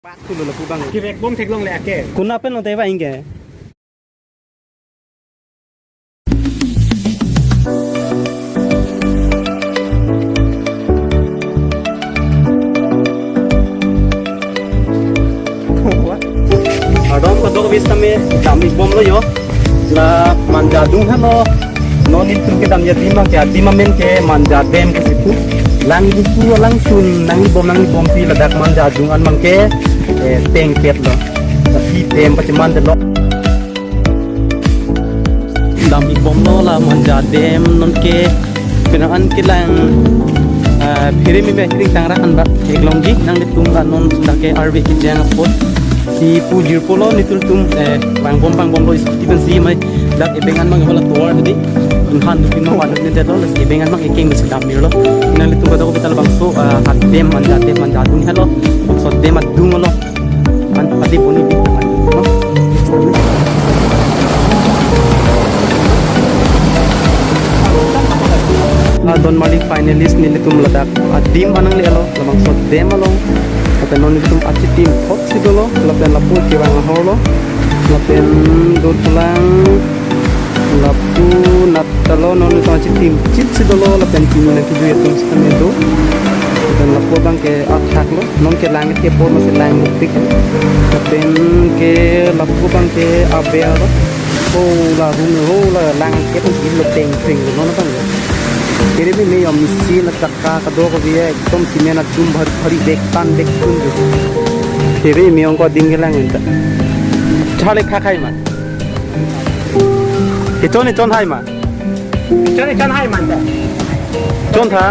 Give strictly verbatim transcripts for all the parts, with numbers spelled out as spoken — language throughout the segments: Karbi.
Pak tulo lapu abang. Kivek bom theklongle ake. Konat pen lote ba ingke. Ardom kadokave sitame dam-ik bomlo yo. La Manja adung helo. Non nelitum kedamji adim abangke, adim amen ke Manja Dam pusi pu. Lang buku, langsun, nangli bom, nangli bomsi ladak Manja adung an abangke, eh, tengketlo. Tapi dam pachemandetlo. Dam-ik bomlo la Manja Dam, nonke penang an kelang, eh, phere meme hiring tangra an ba theklongji. Nanglitum la non sunda ke arve kejang apot si pu jirpo lo nelitum, eh, vangbom vangbomlo scooty pensi mai dak ebeng an abang hala tovar tadi. Inghan dupin ma wadut ne detlo, lasi ebeng an abang ekeng besi dam-iklo. Nanglitum kadokave ta labangso, eh, ha dam Manja dam Manja adung helo. Bangso dam adung lo. An pati poni di. No? Ah, don mali finalist nelitum ladak adim an nanglelo, labangso dam along. Lapen non nelitum achitim thotsi dolo, lapen lapu kevang ahorlo, lapen dotlang lapu natalo non nelitum achitim chitsi dolo, lapen pini nangkejui atum sitame do. Lapen lapu abangke athaklo, nonke lang ke por masi lang buktik. Lapen ke lapu abangke aber lo. Ho la room ho la lang ke pun lo peng peng lo non abang. Kiri bi me yom machine athak ka kadokave ekdom cement atum bhari bhari bag tan bag tun jo. Kiri me ongko ding kelang enta. Chale kha khai ma. Ichon ichon hai ma. Ichon ichon hai ma ta. Chon tha.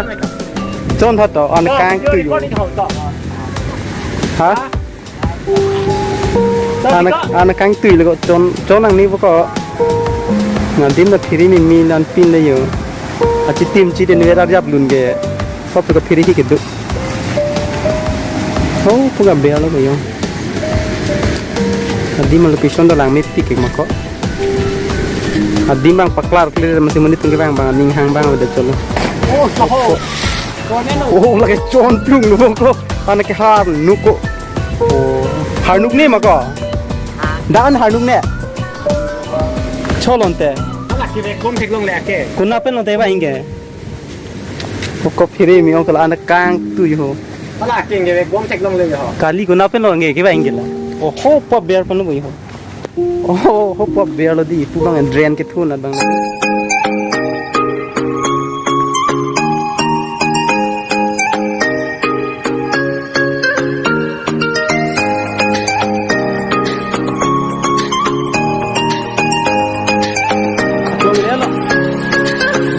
Chon tha to an kangtui. Ha? Anak anak kangtui lego chon chon nangni boko. Nadim na phere meme nangpinle yo. Achitim chit ne vera jap lun ke. Sop ke phere hi kedo. Oh, pu aber lo yo. Adim location dolang mepik ke mako. Adim abang paklar clear masi monit tum kevang abang ning hang abang udah cholo. Oh, soho. Oh, lake chon plung lo bangko. Anak ke harnuk ko. Oh, harnuk ne mako. Dan harnuk ne. Cholonte. Ala kivek bom theklongle ake. Konat pen lote ba ingke. Oko phere me ongko la anak kangtui ho. Ala keng kivek bom theklongle ho. Kali konat pen lo nge kevang ingke la. Oho, pu aber pen lo ho. Oho, ho pu aber lo di, pu abang drain kethun abang.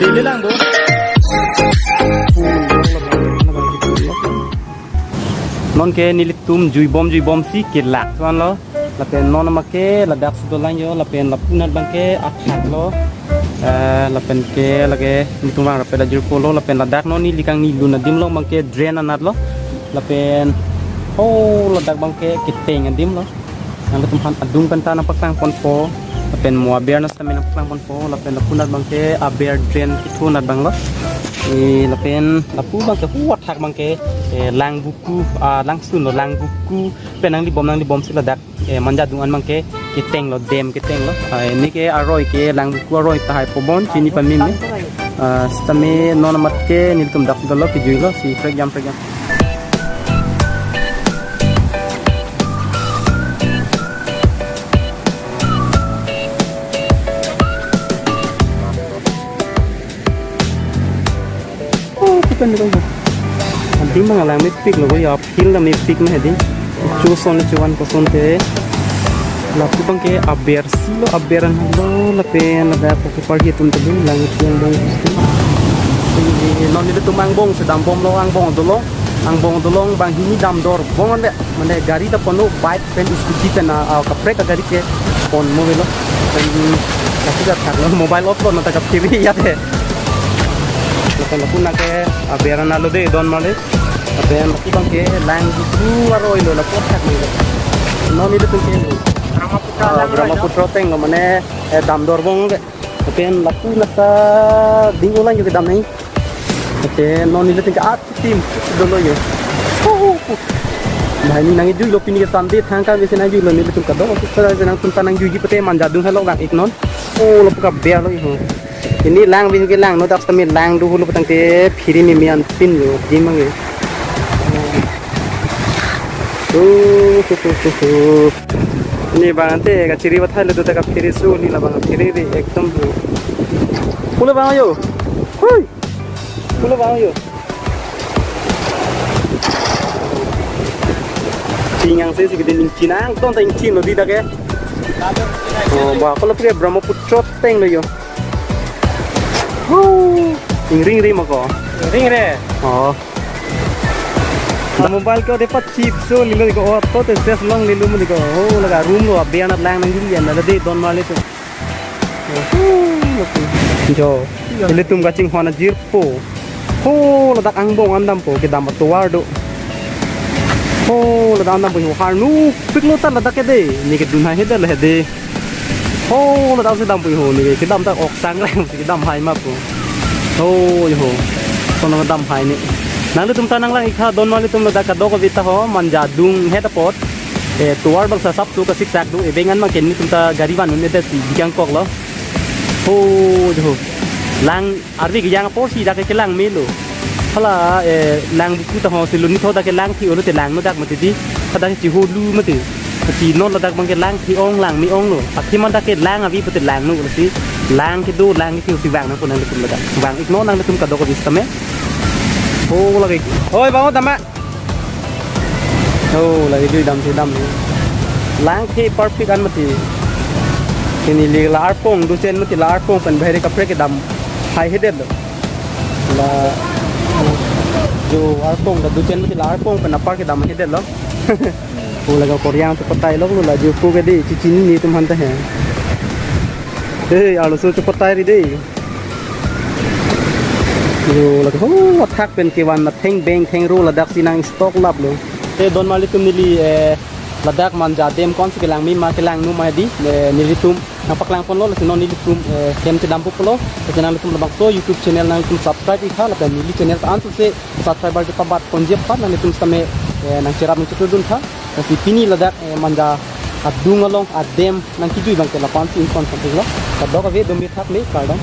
Lele lang do. Nonke nelitum juibom juibom si kelak tuan lo. Lapen non make ladak si dolang yo, lapen lapu anat abangke athak lo. Eh, lapen ke lake nelitum vang rapet ajirpo lo, lapen ladak non neli kangni lun adim lo abangke drain anat lo. Lapen, oh, ladak abangke keteng adim lo. Nanglitum aphan adung pen ta nangpaklang ponpo. Lapen mo aber na sitame nangpaklang ponpo. Lapen lapu anat abangke aber drain kethu anat abang lo. Eh, lapen lapu abangke hu athak abangke, eh, lang buku, ah, langsun lo lang buku. Pen nangli bom nangli bomsi ladak, eh, Manja adung an abangke keteng lo, dam keteng lo. Ah, ne ke aroi ke lang buku aroi tahai pobon chini pamim ne. Ah, sitame non amat ke nelitum dak dolo kejui lo si prekjam prekjam. Oh, kita ni kan. Adim abang alang mepik lo ya, field na mepik na hedi. Chuson le chuan kosonte. Lapu abangke aber si lo, aber an lo, lapen ladak pu parhi atum tadi lang chuan bong. Non nelitum angbong si dambom lo, angbong dolong. Angbong dolong banghini damdor bom ande. Mane gari ta ponlo, bike pen scooty pen a, a kaprek agari ke ponlo avelo. Pen kasi ka thak lo, mobile off lo, nonta kaphere ya the. Lapen lapu anat ke aber an lo de don male. Lapen lapu abangke lang buku aroi lo lapu athak lo. Non nelitum ke Brahmaputra, ah, lang Brahmaputra teng lo mane, eh, damdor bom ke. Lapen lapu anat ta ding ulang yo kedam nai. Lapen non nelitum ke achitim dolo yo. Hu, hu, hu. Bhai, ne nangkejuilo, pini ke Sunday, thangka besi nangjuilo, nelitum kadokave office ta nangtum ta nangjuiji pute Manja adung helo lang iknon. Oh, lo puka bia lo iho. Pini lang bihu ke langno, dak sitame lang do hulu patang te phiri mimi anpin lo, jimang e. Oh, oh, oh, oh, oh. Ne bang ante kachiri bathai lo do ta kaphiri su, ne labang phiri ri ekdom. Pulo bang yo. Hui. Pulo bang yo. Chingang se si kedin chinang ton ta ingchin lo di dak ke. Oh, ba, kalau pakai Brahmaputra teng lo yo. Hu, ingring ri mako. Ring re. Oh. Mobile ko de pat chip so lilo ko auto te ses long lilo mo ko. Oh, laga room lo abe anat lang nang juli na de don male to. Jo. Ilitum kachinghon ajirpo. Ho, ladak angbong an dampo, kedam atovar do. Ho, ladak an dampo, ho, harnupik lo ta ladak ke de. Ne kedun hai hede le hede. Ho, ladak si dampo ho, ne kedam ta ok sang reng si kedam hai ma po. Ho, ho. Kono dam hai ne. Nanglitum ta nanglang ik tha, don malitum ladak kadokave ta ho, Manja adung het apot. Eh, tovar bangso asap tu kasiksak do, ebeng an ma ke nelitum ta gari van un-edet si dikangkok lo. Ho, jo. Lang arvi kejang apor si dak ke lang melo. Hala, eh, lang buku ta ho si lo, ne tho dak ke lang thi-o lo te langno dak mati di. Dak ke chiholu mati. Pati non ladak bang ke lang thi-ong lang me-ong lo. Pati man dak ke lang avi pute langno lo si. Lang kedo lang kethi si vang nangpo nanglitum ladak. Vang iknon nanglitum kadokave sitame. Ho, lagi. Oi, bang, tama. Oh, lagi jui dam si dam. Lang thi parpik an mati. Pini li la arpong, duchen mati la arpong pen bahari kaprek kedam hai hedet lo. La jo arpong, la duchen mati la arpong pen apar kedam hedet lo. Oh, laga koryang chepatai lo, la jo ko ke de, chichini netum aphan ta he. Hey, arloso chepatai ri de. Yo, laga ho, athak pen kevan na theng beng theng ro ladak si nang stock lap lo. Te don malitum neli, eh, ladak Manja adem konsi kelang me ma kelang nu ma di, eh, nelitum nangpaklang ponlo, lasi non nelitum, eh, hem chedam pulo, lasi nanglitum labangso YouTube channel nangtum subscribe ik tha, lapen neli channel ta ansose subscriber kepabat ponji aphan nanglitum sitame, eh, nangcherap nangchedun tha, lasi pini ladak, eh, Manja adung along adem nangkejui abang ke la-an si ingkon sampai lo. Kadokave dome thak me, kardom.